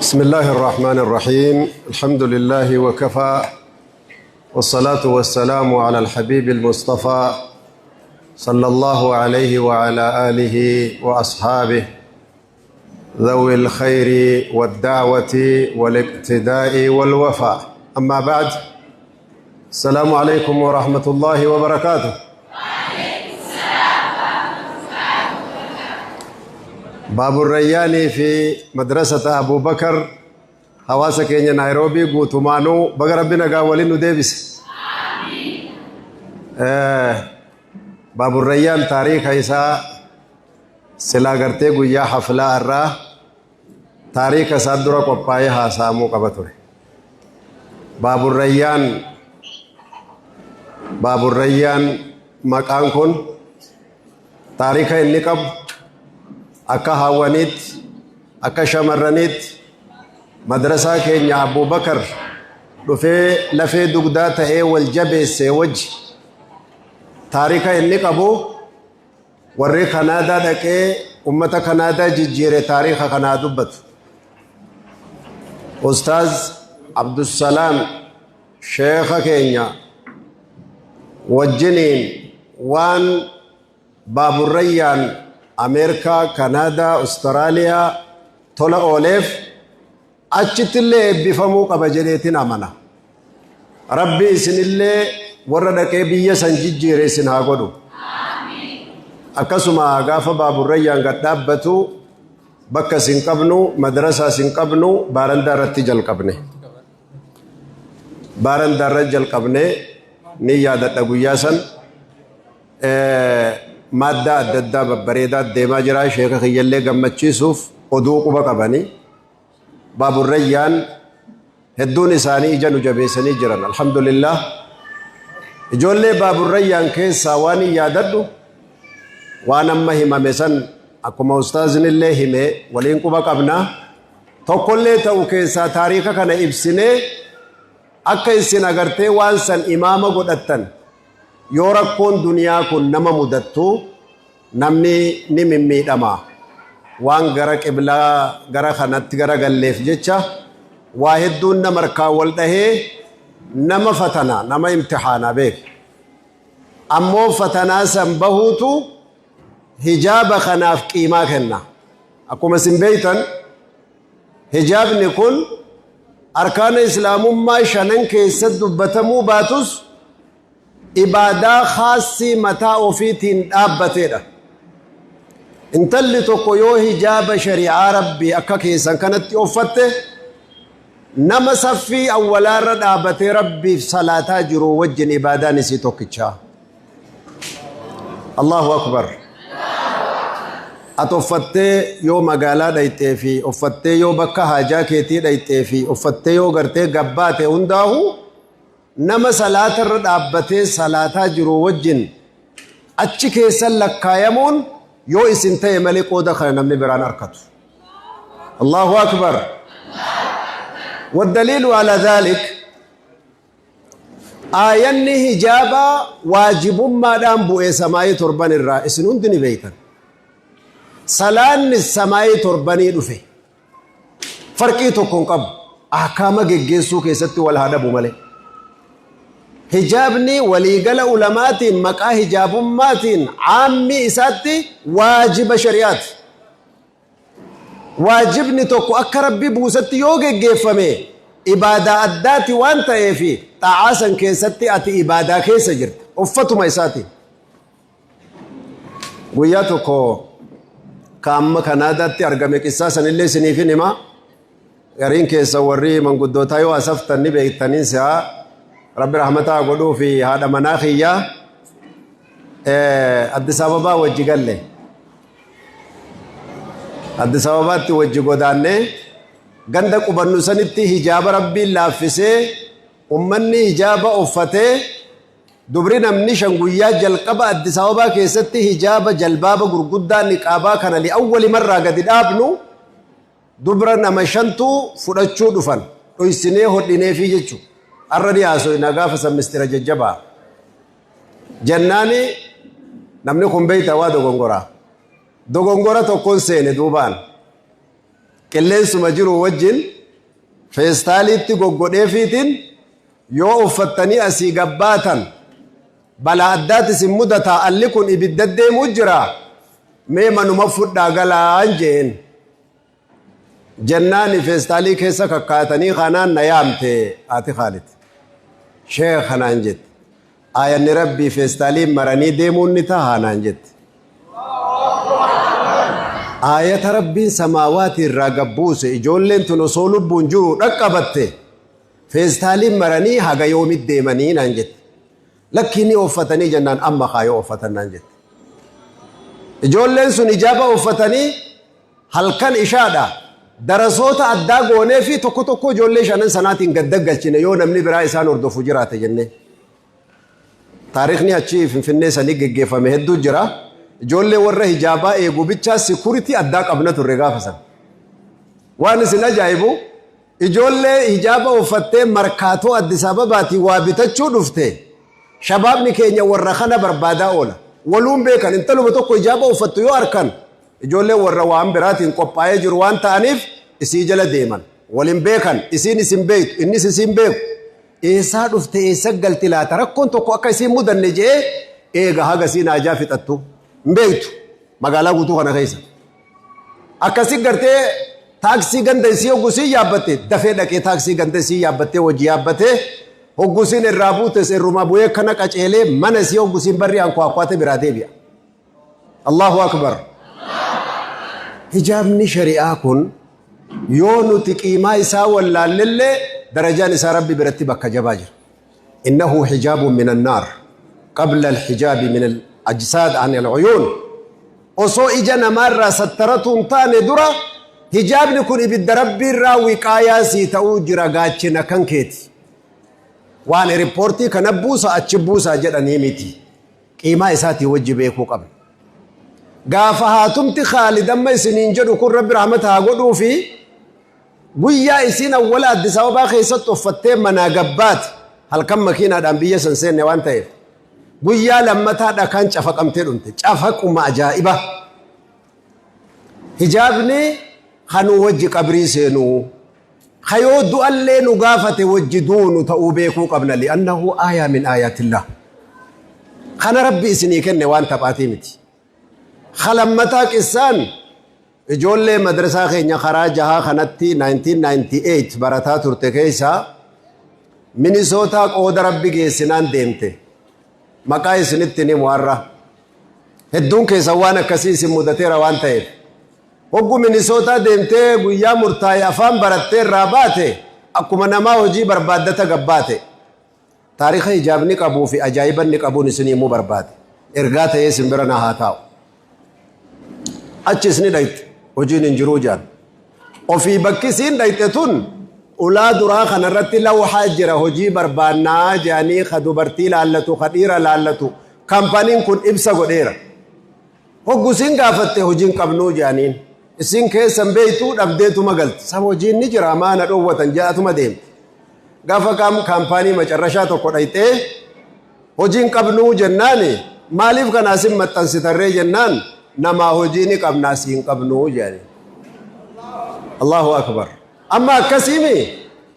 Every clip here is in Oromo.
بسم الله الرحمن الرحيم. الحمد لله وكفى، والصلاة والسلام على الحبيب المصطفى صلى الله عليه وعلى آله وأصحابه ذوي الخير والدعوة والاقتداء والوفاء. أما بعد، السلام عليكم ورحمة الله وبركاته. باب الريان في مدرسة أبو بكر hawaasa keenya Naayiroobii guutumaanuu baga Rabbi nagaa waliin nu deebise. Baaburrayyaan taariika isaa silaa gartee guyyaa haflaa irraa taariika isaa dura qophaa'ee haasa'amuu qaba ture. Baaburrayyaan Baaburrayyaan maqaan kun taariika inni qabu akka haawwaniitti, akka shamarraniitti, madrasaa keenya Abubakar dhufee lafee dugdaa ta'ee wal jabeessee wajji taarika inni qabu, warri Kanaadaa dhaqee ummata Kanaadaa jijjiire taarika kanaa dubbatu. Ustaaz Abdussalaam sheekha keenya wajjiniin waan Baaburrayyaan Ameerikaa, Kanaadaa, Awustiraaliyaa tola ooleef achittillee eebbifamuu qaba jedheetin amana. Rabbi isinillee warra dhaqee biyya san jijjiire isin haa godhu. Akkasuma gaafa Baaburrayyaan gad dhaabbatu bakka isin qabnu, madrasaa isin qabnu, baarandaa irratti jalqabne. Baarandaa irratti jalqabne ni yaadadha guyyaa san. Maaddaa adda addaa babbareedaa deemaa jira. Sheeka kiyyallee gammachiisuuf oduu quba qabanii. Baaburrayyaan hedduun isaanii ija nu jabeessanii jiran. Alhamdulillah. Ijoollee Baaburrayyaan keessaa waan hin yaadadhu, waan amma himame san akkuma ustaaznillee hime waliin quba qabna. Tokkollee ta'u keessaa taariika kana ibsinee akka isin agartee waan san imaama godhattan. Yoo rakkoon duniyaa kun nama mudattu namni ni mimmiidhama. Waan gara qiblaa gara kanatti gara galleef jecha waa hedduun nama harkaan wal dhahee nama fatana, nama imtixaana beek. Ammoo fatanaa san bahuutu hijaaba kanaaf qiimaa kenna. Akkuma isin beeytan, hijaabni kun arkaana islaamummaa shanan keessatti dubbatamuu baatus ibaadaa khaassii mataa ofiitiin dhaabbateedha. Intalli tokko yoo hijaaba shari'aa Rabbii akka keessan kanatti uffatte, nama saffii awwalaarra dhaabbatee Rabbiif salaataa jiru wajjin ibaadaan isii tokkichaa. Allahu akbar. Ati uffattee yoo magaalaa dhayxee fi uffattee yoo bakka haajaa keetii dhayxee fi uffattee yoo gartee gabbaate hundaahu nama salaata irra dhaabbatee salaataa jiru wajjin achi keessan lakkaayamuun yoo isin ta'e malee qooda kana namni biraan arkatu. Allahu akbar. Waddaliilu ala dhaalik, aayanni hijaabaa waajibummaadhaan bu'ee samaayii torban irraa isin hundi ni beeytan. Salaanni samaayii torbanii dhufe. Farqii tokko hin qabu. Ahkaama geggeessuu keessatti wal haa dhabu malee. Hijaabni waliigala ulamaatiin maqaa hijaabummaatiin caammii isaatti waajiba shari'aati. Waajibni tokko akka Rabbi buusetti yoo geggeeffame ibaadaa addaati waan ta'eef xaa'aa san keessatti ati ibaadaa keessa jirta. Uffatuma isaatiin. Guyyaa tokko ka amma Kanaadaatti argame qissaa sanillee isiniifin hima. Gariin keessa warri manguddootaa yoo asaftan ni beektaniin si'a. Rabbi rahmataa godhuu fi haadha manaa kiyyaa Addis Ababaa wajji galle. Addis Ababaatti wajji godaannee ganda qubannu sanitti hijaaba Rabbiin laaffisee ummanni hijaaba uffatee, dubri namni shan guyyaa jalqaba Addis Ababaa keessatti hijaaba jalbaaba gurguddaa niqaabaa kana li'awwali marraa gadi dhaabnu dubra nama shantu fudhachuu dhufan, dhoysinee hodhineefii jechu. Arra ni haasoyna, gaafa san mistira jajjabaa jennaani namni kun beeyta waa dogongora tokkon seene duubaan. Qilleensuma jiru wajjin feestaaliitti goggodheefiitiin yoo uffattanii asii gabbaatan balaa addaati isin mudataa, alli kun ibidda deemuu jira, mee manuma fudhaa galaan jeen. Jennaani feestaalii keessa kakkaatanii kanaan na yaamte haati Khaalid. Sheekh kanaan jette. Aayanni Rabbii feestaaliin maranii deemuun ni tahaa naan jette. Aayata Rabbiin samaawaati irraa gabbuuse ijoolleen tun osoo lubbuun jiru dhaqqabatte feestaaliin maranii haga yoomit deemanii naan jette. Lakkii ni ooffatanii jennaan amma kaayoo ooffatan naan jette. Ijoolleen sun ijaaba ooffatanii halkan ishaadha. Darasoota addaa goonee fi tokko tokko ijoollee shanan sanaatiin gad daggalchine yoo namni biraa isaan hordofu jiraate jennee. Taarikhni achi Finfinnee sanii geggeeffame hedduu jira. Ijoollee warra hijaabaa eegu bichaa security addaa qabna turre gaafa san. Waan isin ajaa'ibu, ijoollee hijaaba uffattee Markaatoo Addis Ababaatii waa bitachuu dhufte, shabaabni keenya warra kana barbaadaa oola. Waluun beekan, intaluma tokko hijaaba uffattu yoo arkan, ijoolleen warra waan biraatiin qophaa'ee jiru waan ta'aniif isii jala deeman. Walin beekan, isiin isin beektu, innis isiin beeku. Eessaa dhufte, eessa galti laata, rakkoon tokko akka isiin mudanne je'ee eega haga isiin haajaa fixattu hin beektu magaalaa guutuu kana keessa. Akkasi gartee taaksii ganda isii hoggusii yaabbatte dafee dhaqee taaksii ganda isii yaabbattee wajji yaabbatee, hoggusiin irraa buutes irrumaa bu'ee kana qaceelee mana isii hoggusiin barri ankuwaakwaate biraa deebi'a. Allahu akbar. Hijaabni shari'aa kun yoo nuti qiimaa isaa wallaallellee darajaan isaa Rabbi biratti bakka jabaa jira. Innahu hijaabun min annaar qabla alhijaabi min al-ajsaad an al-uyuun. Osoo ija namaarraa sattaratu hin taane dura hijaabni kun ibidda Rabbiirraa wiqaayaa sii ta'uu jira, gaachina kan keeti. Waan eripoortii kana buusa achi buusaa jedhanii miti. Qiimaa isaatii wajji beekuu qabna. Gaafa haatumti Khaalid amma isiniin jedhu kun, Rabbi rahmata haa godhuu fi, guyyaa isiin awwala Addis Ababaa keessatti uffattee manaa gabbaate, halkan makiinaadhaan biyya san seenne waan ta'eef, guyyaa lammataa dhakaan cafaqamtee dhumte, cafaquma ajaa'iba. Hijaabni kanuu wajji qabrii seenuu, kayoo du'allee nu gaafate wajji duunu ta'uu beekuu qabna, li'annahu aayaa min aayaatillah. Kana Rabbi isinii kenne waan taphaatii miti. Kalammataa qissaan ijoollee madrasaa keenya karaa jahaa kanatti 1998 barataa turte keessaa Minisootaa qooda Rabbi geessinaan deemte. Maqaa isinitti himu har'a. Hedduun keessan waan akkasii isin mudateera waan ta'eef. Hoggu Minisootaa deemtee guyyaa murtaa'e afaan barattee irraa baate, akkuma namaa hojii barbaaddata gabbaate. Taarika hijaabni qabuu fi ajaa'iba inni qabuun isin himuu barbaade. Ergaa ta'ee isin bira na haa taa'u. Achis ni dhayxe, hojiin hin jiruu jaan. Ofii bakki isiin dhayxe tun ulaa duraa kanarratti lawxaa jira, hojii barbaannaa jedhanii ka dubartii laallatu, ka dhiira laallatu kaampaaniin kun ibsa godheera. Hoggu isiin gaafatte hojiin qabnuu jedhaniin. Isiin keessan beektuu dhabdeetuma galti. Saba hojiin ni jira maana dhoowwatan jedhatuma deemte. Gaafa kaam kaampaanii macarrashaa tokko dhayxee hojiin qabnuu jennaani, maaliif kana asin maxxansitarree jennaan, namaa hojii ni qabna, asii hin qabnuu jedhani. Allahu akbar. Amma akkasiimi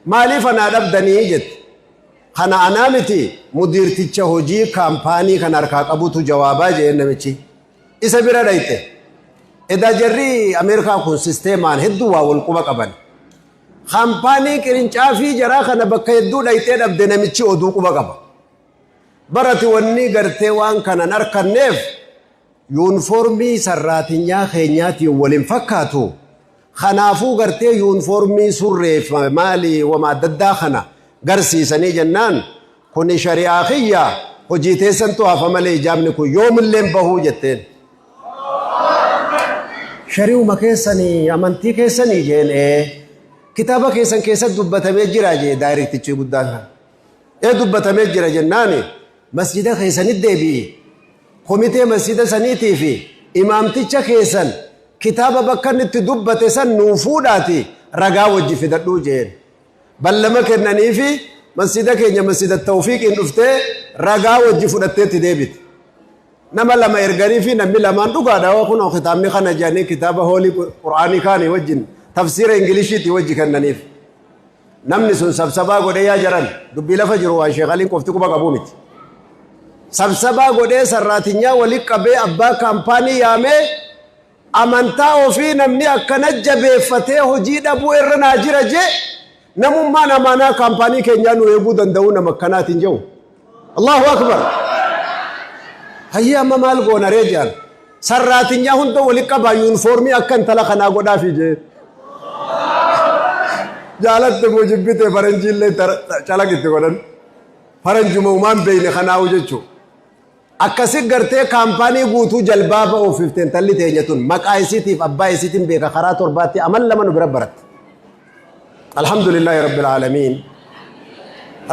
maaliif anaa dhabdanii jette. Kana anaa miti, mudiirticha hojii kaampaanii kan harkaa qabutu jawaabaa jeen namichi. Isa bira dhayxe. Edaa jarri Ameerikaa kun sisteemaan hedduu waa wal quba qaban. Kaampaanii qirincaafii jaraa kana bakka hedduu dhayxee dhabde, namichi oduu quba qaba. Barati wanni gartee waan kanan arkanneef yuunifoormii sarraatinyaa keenyaatiin waliin fakkaatu. Kanaafuu gartee yuunifoormii surreef maali wama adda addaa kana garsiisanii jennaan, kuni shari'aa kiyya, hojii teessantu hafa malee hijaabni kun yoomillee bahuu jetteen. Shari'uma keessanii, amantii keessanii jeen, ee. Kitaaba keessan keessatti dubbatamee jira jee daayirektichi guddaan kan. Ee, dubbatamee jira jennaani, masjida keessanitti deebi'i. Komitee masjida saniitii fi imaamticha keessan kitaaba bakka inni itti dubbate san nuu fuudhaati ragaa wajji fidadhuu jeen. Ballama kennaniifi masjida keenya Masjida Tawfiiqiin dhuftee ragaa wajji fudhatteetti deebite. Nama lama erganii fi namni lamaan dhugaadha, kunoo kitaabni kana jedhanii kitaaba hoolii Qur'aanii kaanii wajjin Tafsiira Ingiliishiitti wajji kennaniif. Namni sun sabsabaa godhee, yaa jaran, dubbii lafa jiru waan Sheekh Aliin qofti quba qabuu miti. Sabsabaa godhee sarraatinyaa walitti qabee abbaa kaampaanii yaamee, amantaa ofii namni akkana jabeeffatee hojii dhabuu irra naa jira jee, namummaan amaanaa kaampaanii keenyaa nu eeguu danda'uu nama akkanaatiin jiru. Allahu akbar. Hayyee, amma maal goona ree jedhan. Sarraatinyaa hunda walitti qabaa, yuunifoormii akka intala kanaa godhaafi jee. Jaalatte moo jibbite, faranjiillee calaqitti godhan. Faranjuma umaan beeyne kanaa'u jechuudha. Akkasi gartee kaampaanii guutuu jalbaaba oofifte intalli teenya tun. Maqaa isiitiif abbaa isiitiin beeka, karaa torbaatti amal lama nu bira baratte. Alhamdulillahi Rabbil Aalamiin.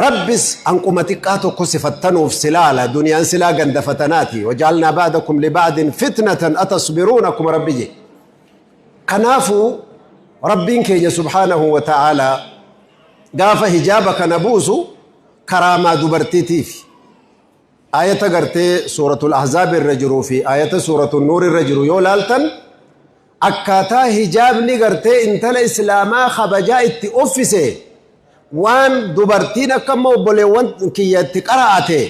Rabbis hanquma xiqqaa tokko sifattanuuf silaala duniyaan silaa ganda fatanaati. وجعلنا بعضكم لبعض فتنة أتصبرون akkuma Rabbi je. Kanaafuu Rabbiin keenya subhaanahu wa ta'aalaa gaafa hijaaba kana buusu karaamaa dubartiitiif. Ayata gartee Suuratul Ahzaab irra jiruu fi ayata Suuratul Nuur irra jiru yoo laaltan, akkaataa hijaabni gartee intala islaamaa kabajaa itti uffise, waan dubartiin akka amma obboleewwan kiyya itti qara'ate,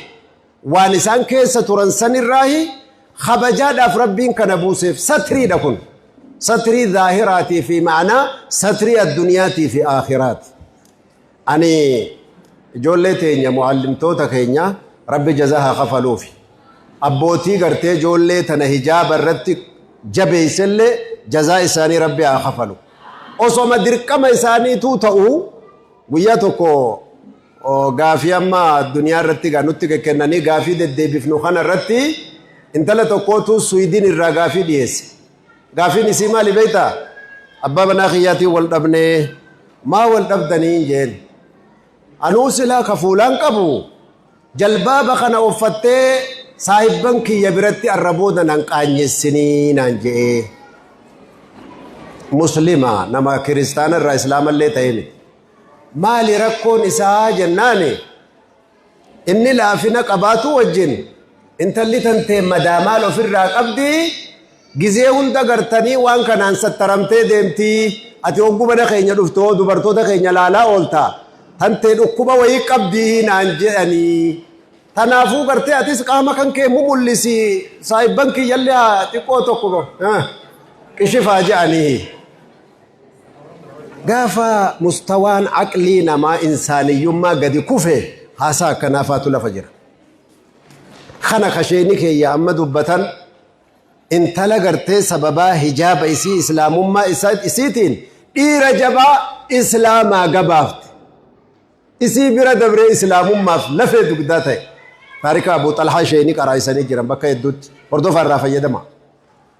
waan isaan keessa turan sanirraahi kabajaadhaaf Rabbiin kana buuseef. Satriidha kun, satrii zaahiraatii fi ma'anaa satrii addunyaatii fi aakhiraati. Ani ijoollee teenya, muallimtoota keenya Rabbi jazaa haa kafaluufi. Abbootii gartee ijoollee tana hijaaba irratti jabeessellee jazaa isaanii Rabbi haa kafalu. Osoma dirqama isaaniituu ta'uu, guyyaa tokko gaafii amma addunyaa irratti gaa nutti kennanii gaafii deddeebifnu kana irratti intala tokkootu Suwiidin irraa gaafii dhiyeesse. Gaafiin isii maali beektaa? Abbaa manaa kiyyaatiin wal dhabnee. Maa wal dhabdanii jeen. Anuu silaa ka fuulaan qabu jalbaaba kana uffattee saahibban kiyya biratti arra booda nan qaanyessinii naan je'ee. Muslima, nama kiristaana irraa islaamallee ta'e miti. Maali rakkoon isaa jennaani, inni laafina qabaatu wajjin intalli tantee madaa maal ofirraa qabdi, gizee hunda gartanii waan kanaan sattaramtee deemtii, ati hogguu mana keenya dhuftu dubartoota keenya laalaa oolta, tantee dhukkuba wayii qabdii naan jedhanii. Tanaafuu gartee atis qaama kan kee mumul'isi, saahibban kiyyallee haa xiqqoo tokko qishifaa jedhanii. Gaafa mustawaan aqlii namaa insaaniyyummaa gadi kufe, haasaa akkanaafaatu lafa jira. Kana kasheeni keeyya amma dubbatan, intala gartee sababaa hijaaba isii, islaamummaa isiitiin dhiira jabaa islaamaa gabaafte. Isii bira dabree islaamummaaf lafee dugdaa ta'e. Taarika Abu Xalhaa isheenii qaraayisanii jiran bakka hedduutti. Hordofaa, irraa fayyadama.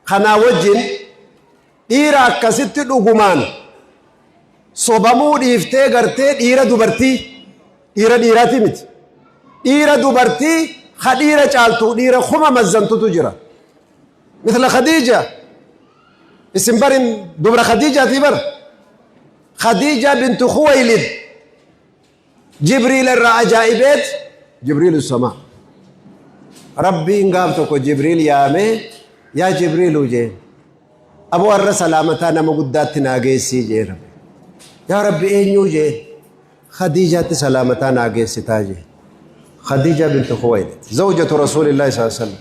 Kanaa wajjin dhiira akkasitti dhugumaan sobamuu dhiiftee gartee dhiira dubartii, dhiira dhiiraatii miti. Dhiira dubartii ha dhiira caaltu, dhiira kuma mazzantutu jira. Mithla Khadiija. Isin barin dubra Khadiijaatii bar. Khadiija bintu Khuwaylid Jibriil irraa ajaa'ibeet, Jibriilu samaa. Rabbiin gaaf tokko Jibriil yaamee, "Yaa Jibriilu," jeen. "Aboo, har'a salaamataa nama guddaatti naa geessii," jee Rabbi. "Yaa Rabbi, eenyuu?" jeen. "Khadiijaatti salaamataa naa geessitaa," jeen. Khadiija bintu Khuwaylid. زوجة رسول الله صلى الله عليه وسلم.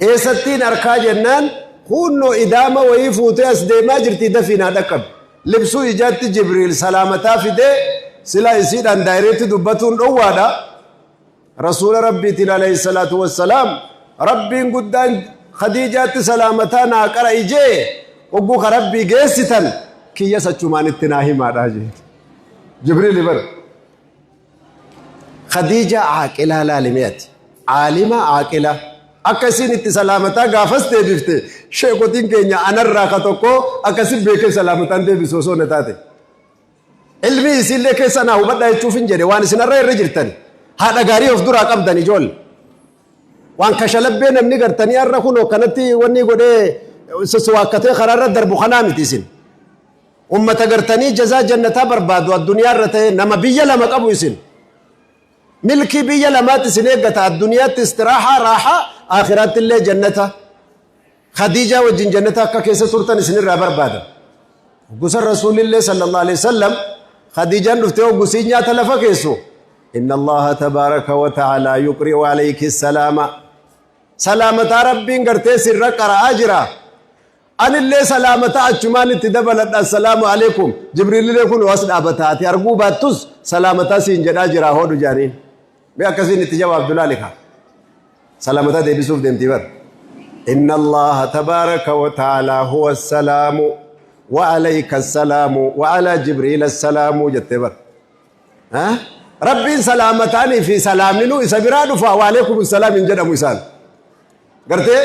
Eessattiin harkaa jennaan, hunnoo idaama wayii fuutee as deemaa jirti, dafii naa dhaqqabi. Libsuu ijaatti Jibriil salaamataa fidee, sila isiidhaan daayireetti dubbatuun dhowwaadha. Rasuula Rabbiitiin عليه الصلاة والسلام, Rabbiin guddaan Khadiijaatti salaamataa naa qara ijee, hogguu ka Rabbii geessitan kiyya sachumaan itti naa himaadha jee. Jibriil bara. Khadiija caaqilaa laalimiyaati. Caalima caaqila. Akka isiin itti salaamataa gaafas deebifte, sheekotiin keenya anarraa ka tokko akkasit beekee salaamataan deebisu osoo na taate. Ilmi isiillee keessa naa hubadhaa jechuuf hin jedhe, waan isin irra irra jirtan. Haadha gaarii of duraa qabdan, ijoolle. Waan kashalabbee namni gartanii har'a kun akkanatti wanni godhee siswaakkatee karaarra darbu kanaa miti isin. Ummata gartanii jazaa jannataa barbaadu addunyaa irra ta'e, nama biyya lama qabu isin. Milkii biyya lamaatti isin eeggata, addunyaatti istiraahaa, raahaa, aakhiraatti illee jannata. Khadiijaa wajjin jannata akka keessa turtan isinirraa barbaada. Gosa Rasuulillee sallallahu alaihi wasallam Khadiijaan dhuftee hoggusii nyaata lafa keessu, "Inna Allaha tabaaraka wa ta'ala yuqri'u alayki salaama." Salaamataa Rabbiin gartee sirra qara'aa jira. Anillee salaamataa achumaan itti dabaladha. "Assalaamu alaikum. Jibriilillee kun as dhaabata, ati arguu baattus salaamataa siin jedhaa jira hodhu" jaaniin. Mee akkasiin itti jawaabdu laalika. Salaamataa deebisuuf deemtii bar. "Inna Allaha tabaaraka wa ta'ala huwa salaamu wa alayka salaamu wa ala Jibriila salaamu" jettee bar. Rabbiin salaamataanii fi salaamninuu isa biraa dhufa, "Wa alaikum salaam" hin jedhamu isaan. Gartee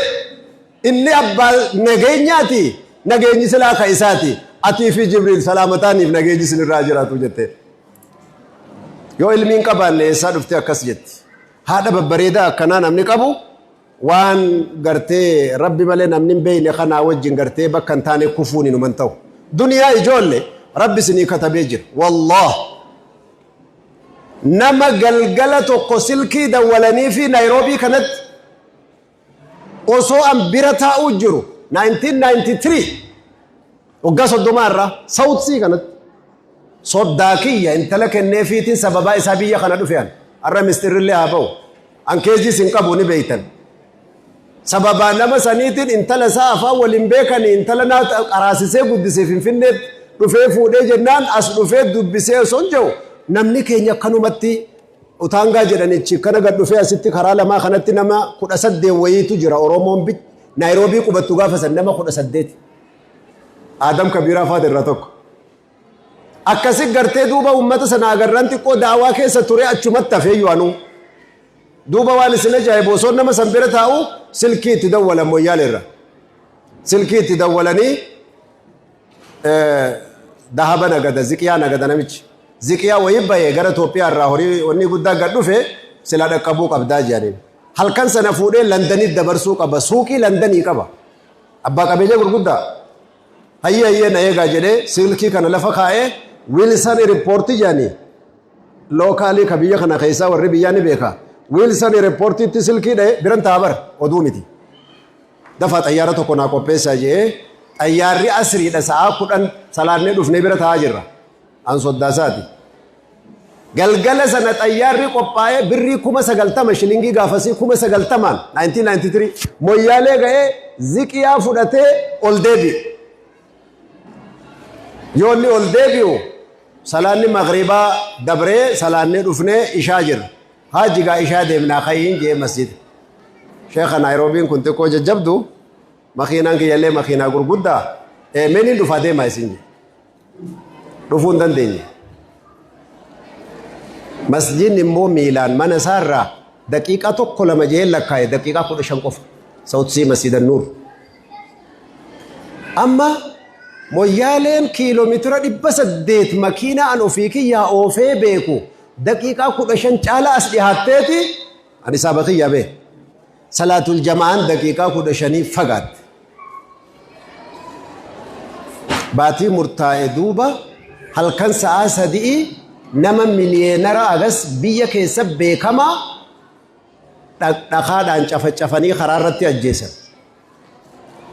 inni abbaa nageenyaati, nageenyi silaa ka isaati, atii fi Jibriil salaamataaniif nageenyi isinirraa jiraatu jettee. Yoo ilmiin qabaanne eessaa dhuftee akkas jetti? Haadha babbareedaa akkanaa namni qabu, waan gartee Rabbi malee namni hin beekne kanaa wajjin gartee bakka hin taane kufuun hinuman ta'u. Duniyaa ijoolle Rabbi isinii katabee jira. Wallaah. Nama galgala tokko silkii dawwalanii fi Naayiroobii kanatti osoo an bira taa'uu jiru, 1993, waggaa 30 irraa, South C kanatti soddaa kiyya intala kenneefiitiin sababaa isaa biyya kana dhufe. An har'a mistirrillee haa ba'u, an keeziis hin qabu, ni beeytan. Sababaa nama saniitiin intala isaa afaan waliin beekanii intala naa qaraasisee guddisee Finfinneetti dhufee fuudhee jennaan, as dhufee dubbisee osoo hin jiru, namni keenya akkanumatti utaangaa jedhanichi kana gad dhufee, asitti karaa lamaa kanatti nama 18 wayiitu jira. Oromoon Naayiroobii qubattu gaafa san nama 18. Aadam Kabiiraa faata irraa tokko. Akkasi gartee duuba uummata sana agarraan xiqqoo daawaa keessa ture, achumatti hafeeyyu anuu. Duuba waan isin ajaa'ibu, osoo nama san bira taa'u silkii itti dawwalan Moyyaale irra. Silkii itti dawwalanii, dahaba nagada, ziqiyaa nagada namichi. Ziqiyaa wayii bahee gara Itoophiyaa irraa horii wanni guddaa gad dhufe sila dhaqqabuu qabdaa jedhaniin. Halkan sana fuudhee Londanitti dabarsuu qaba. Suuqii Londanii qaba. Abbaa qabeenya gurguddaa. "Hayyee, hayyee, na eegaa" jedhee silkii kana lafa kaa'ee, Wilson Airport jedhanii, local ka biyya kana keessaa warri biyyaa ni beeka. Wilson Airportiitti silkii dha'e, biran ta'a bar, oduu miti. "Dafaa xayyaara tokko naa qopheessaa" jedhee, xayyaarri asriidha, sa'aa 10 salaannee dhufnee bira taa'aa jirra. An soddaasaati. Galgala sana xayyaarri qophaa'ee birrii 90,000, shilingii gaafasii 90,000n, 1993 Moyyaalee ga'ee ziqiyaa fudhatee ol deebi'e. Yoo inni ol deebi'u salaanni magriibaa dabree, salaannee dhufnee ishaa jirra. "Haaji gaa ishaa deemnaa, kayiin" jee masjida. "Sheekha, Naayiroobiin kun xiqqoo jajjabdu, makiinaan kiyyallee makiinaa gurguddaa, meeniin dhufaa, deemaa isin" jee. Dhufuu hin dandeenye. Masjidni immoo miilaan mana isaarraa daqiiqaa tokko lama jee lakkaa'e, daqiiqaa 15 qofa. South C Masjida Nuur. Amma Moyyaaleen kiiloomeetira 800 makiinaa an ofii kiyyaa oofee beeku daqiiqaa 15 caalaa as dhiyaatteeti ani saaba kiyyaa bee. Salaatul jama'aan daqiiqaa 15 fagaatte. Baatii murtaa'e duuba halkan sa'aa 3 nama millionaire agas biyya keessa beekamaa dhakaadhaan cafacafanii karaa irratti ajjeesan.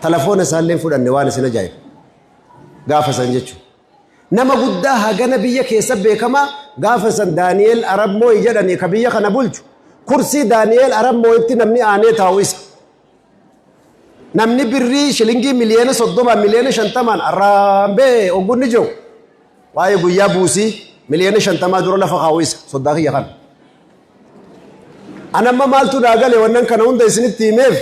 Telefoona isaallee fudhanne, waan isin ajaa'ibu. Gaafa san jechuudha. Nama guddaa hagana biyya keessa beekamaa gaafa san Daani'eel Arap Mooyi jedhanii ka biyya kana bulchu. Kursii Daani'eel Arap Mooyitti namni aanee taa'u isa. Namni birrii shilingii 30 miliyoona 50 miliyoonaan arraambee oggunni jiru. Waa'ee guyyaa buusii 50 miliyoona dura lafa kaa'u isa soddaa kiyya kana. Anamma maaltu naa gale wannan kana hunda isinitti himeef?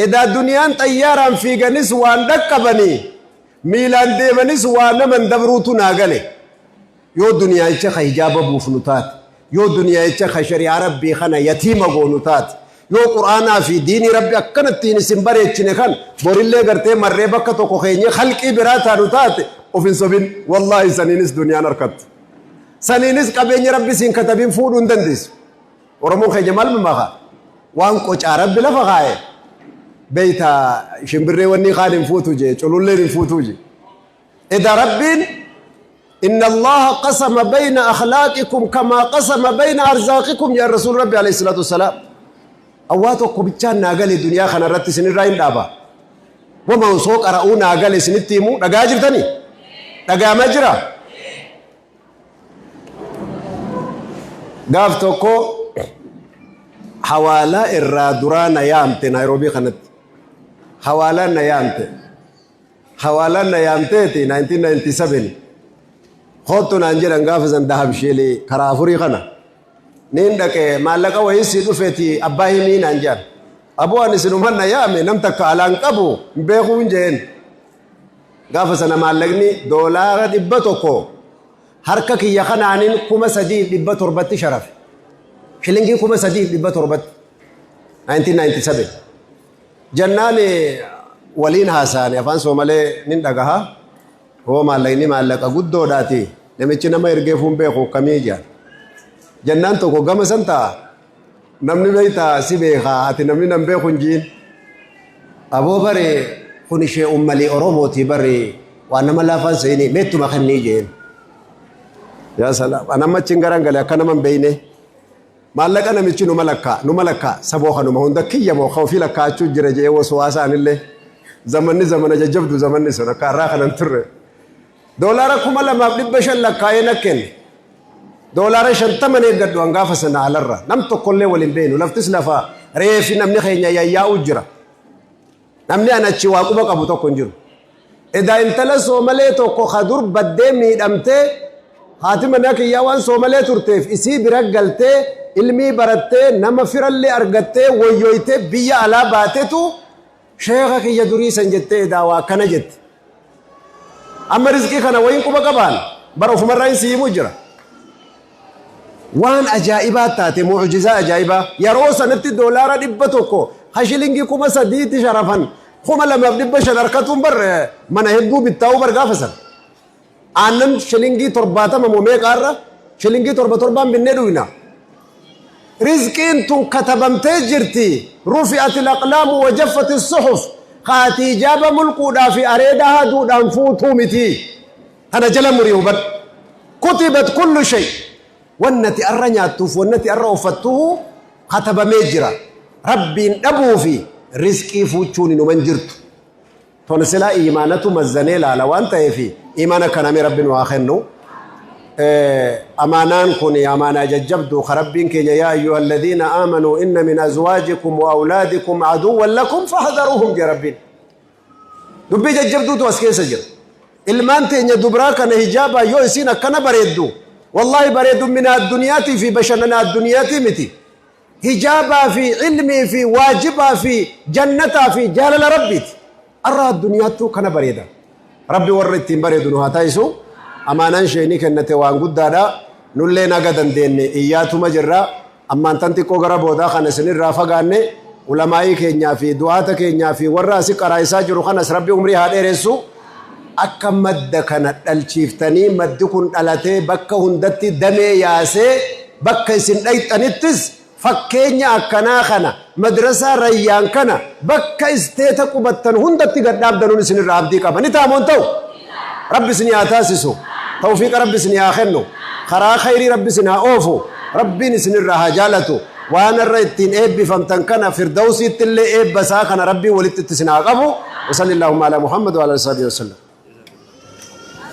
Edaa duniyaan xayyaaraan fiiganis waan dhaqqabanii, miilaan deemanis waa naman dabruutu naa gale. Yoo duniyaacha ka hijaaba buufnu taate, yoo duniyaacha ka shari'aa Rabbii kana yatiima goonu taate, yoo Qur'aanaa fi diinii Rabbi akkanattiin isin bareechine kan borillee gartee marree bakka tokko keenye halqii biraa taanu taate, of hin sobin, wallaahi saniinis duniyaan harkattu. Saniinis qabeenya Rabbi siin katabin fuudhuu hin dandeessu. Oromoon keenya maal mammaaka? Waan qocaa Rabbi lafa kaa'e beeyta, shimbirree wanni kaan hin fuutu jee, cululleen hin fuutu jee. Edaa Rabbiin "إن الله قسم بين أخلاقكم كما قسم بين أرزاقكم" يا رسول ربي عليه الصلاة والسلام. Awwaa tokko bichaan naa gale duniyaa kana irratti isinirraa hin dhaaba. Wama osoo qara'uu naa gale isinitti himu dhagaa jirtanii? Dhaga'amaa jira? Gaaf tokko hawaalaa irraa duraa na yaamte Naayiroobii kanatti. Hawaalaan na yaamte. Hawaalaan na yaamteeti 1997. Koottu naan jedhan gaafa san dahabshiilii karaa afurii kana. Niin dhaqe maallaqa wayii sii dhufeeti abbaa himii naan jedhan. Aboo ani sinuman na yaame nam takka alaan qabu hin beekuu hin jeen. Gaafa sana maallaqni doolaara 100 harka kiyya kanaanin 3700tti sharafe. Shilingii 3700tti. 1997. Jennaan waliin haasa'ani afaan Soomalee nin dhagaha. Hoo maallaqni maallaqa guddoodhaati namichi nama ergeefuu hin beeku akkamii jedhan. Jennaan tokko gama san ta'a. Namni beektaa si beekaa ati namni nan beeku hin jiin. Aboo bare kun ishee ummalii Oromooti bare waan nama laafaan seeni meettuma kennii jeen. Yaa salaam an amma achiin garan gale akka nama hin beekne. Maallaqa namichi numa lakkaa numa lakkaa saboo kanuma hunda kiyya moo ka ofii lakkaa'achuu jira jedhee waswaasa anillee. Zamanni zamana jajjabdu zamanni sun akka har'aa kanan turre. Doolaara 2500 lakkaa'ee na kenne. Doolaara 50 eeggadhu an gaafa sana alarra. Nam tokkollee wal hin beeknu. Laftis lafa reefi namni keenya yayyaa'u jira. Namni an achi waa quba qabu tokko hin jiru. Edaa intala Soomalee tokko ka dur baddee miidhamtee haati manaa kiyyaa waan Soomalee turteef isii bira galtee ilmii barattee nama firallee argattee woyyoytee biyya alaa baatetu sheekha kiyya durii san jettee edaa waa akkana jette. Amma rizqii kana wayiin quba qabaan bara ofumarraa hin si himuu jira. Waan ajaa'ibaa taate mu'jizaa ajaa'ibaa yeroo sanatti doolaara 100 ha shilingii 3000tti sharafan 2500 harkatuun bar mana hedduu bittaa'uu bar gaafa san. Aannan shilingii 70 moo meeqaarra shilingii torba torbaan binnee dhuyna. Rizqiin tun katabamtee jirti. Rufi'atil aqlaamu wa jaffati suhuf. Kaati ijaaba mulquudhaa fi areeda haaduudhaan fuutuu miti. Tana jala murii hubadhu. Kutibat kullu shay. Wannati arra nyaattuuf wannati arra uffattuhu katabamee jira. Rabbiin dhabuu fi rizqii fuuchuun hinuman jirtu. Tun silaa iimaanatu mazzanee laala waan ta'eef iimaana kana mee Rabbi nu haa kennu. Amaanaan kun amaanaa jajjabdu ka Rabbiin keenya yaa ayyuha alladhiina aamanuu inna min azwaajikum wa awlaadikum aduwwan lakum fahdharuuhum jee Rabbiin. Dubbii jajjabduutu as keessa jira. Ilmaan teenya dubraa kana hijaabaa yoo isiin akkana bareeddu wallaahi bareedummina adduniyaatii fi bashannana adduniyaatii miti. Hijaabaa fi ilmii fi waajibaa fi jannataa fi jaalala Rabbiiti. Arra addunyaattuu kana bareeda. Rabbi warra ittiin bareedu nu haa taasisu. Amaanaan isheenii kennate waan guddaadha. Nulleen haga dandeenye iyyaatuma jirra. Ammaan tan xiqqoo gara boodaa kana isinirraa fagaanne ulamaa'ii keenyaa fi du'aata keenyaa fi warra asi qaraa'isaa jiru kanas Rabbi umrii haa dheeressu. Akka madda kana dhalchiiftanii maddi kun dhalatee bakka hundatti damee yaasee bakka isin dhayxanittis fakkeenya akkanaa kana madrasaa Rayyaan kana bakka isteeta qubattan hundatti gad dhaabdanuun isinirraa abdii qaba. Ni ta'a moo hin ta'u? Rabbi isinii haa taasisu. Tawfiiqa Rabbi isinii haa kennu. Karaa khayrii Rabbi isin haa oofu. Rabbiin isinirraa haa jaalatu. Waan irra ittiin eebbifamtan kana firdawsiitti illee eebba isaa kana Rabbiin walitti itti isin haa qabu. Wasallillahumma ala Muhammad wa ala alihi wa sallam.